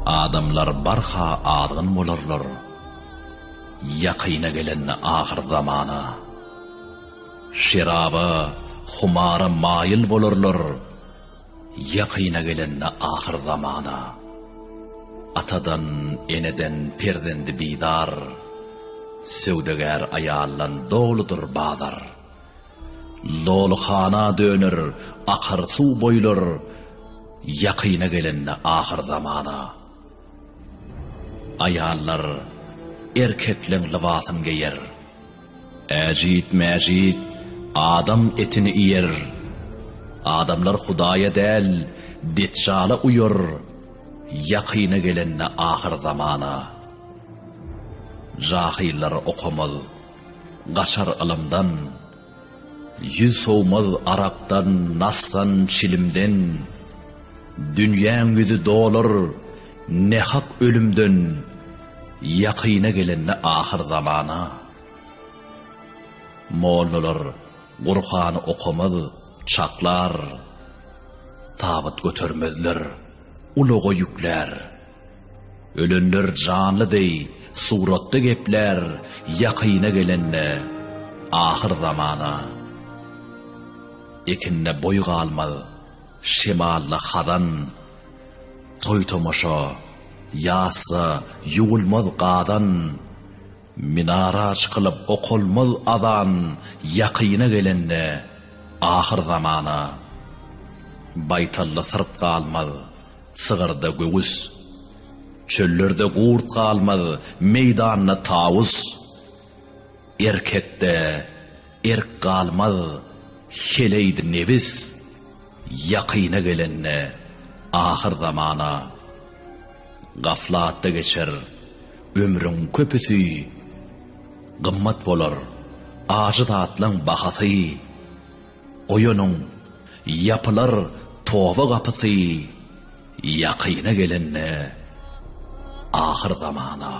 Adamlar barha azgyn bolarlar, Ýakyna gelende ahyrzamana. Şeraba, humara maýyl bolarlar, Ýakyna gelende ahyrzamana. Atadan, eneden perzendi bizar, Söwdagär aýaldan doludyr bazar. Lolyhana döner, akar suw boýlar, Ýakyna gelende ahyrzamana. Aýallar erkekleň lybasyn geýer. Äjit-mäjit adam etini iýer. Adamlar Hudaýa däl, Deçjala uýar, Ýakyna gelende ahyrzamana. Jahyllar okamaz, gaçar ylymdan, Ýüz sowmaz arakdan, nasdan, çilimden, Dünýäň ýüzi dolar nähak ölümden, Ýakyna gelende ahyrzamana. Mollalar Gurhany okamaz, çaklar, Tabyt götermezler, ulaga ýüklär. Ölenler janly deý suratda geplär Ýakyna gelende ahyrzamana. Ekinde boý galmaz, şemalda hazan, Toý-tomaşa, ýasda ýuwulmaz gazan, Minara çykylyp okalmaz azan Ýakyna gelende ahyrzamana. Baýtalda syrt galmaz, sygyrda göwüs. Çöllerde gurt galmaz, meýdanda tawus. Erkekde erk galmaz, heleýdi nebis. Ýakyna gelende ahyrzamana. Gaflatda geçer ömrüň köpüsi, Gymmat bolar ajy zatlaň bahasy. Oýanyň, ýapylar toba gapysy, Ýakyna gelende ahyrzamana.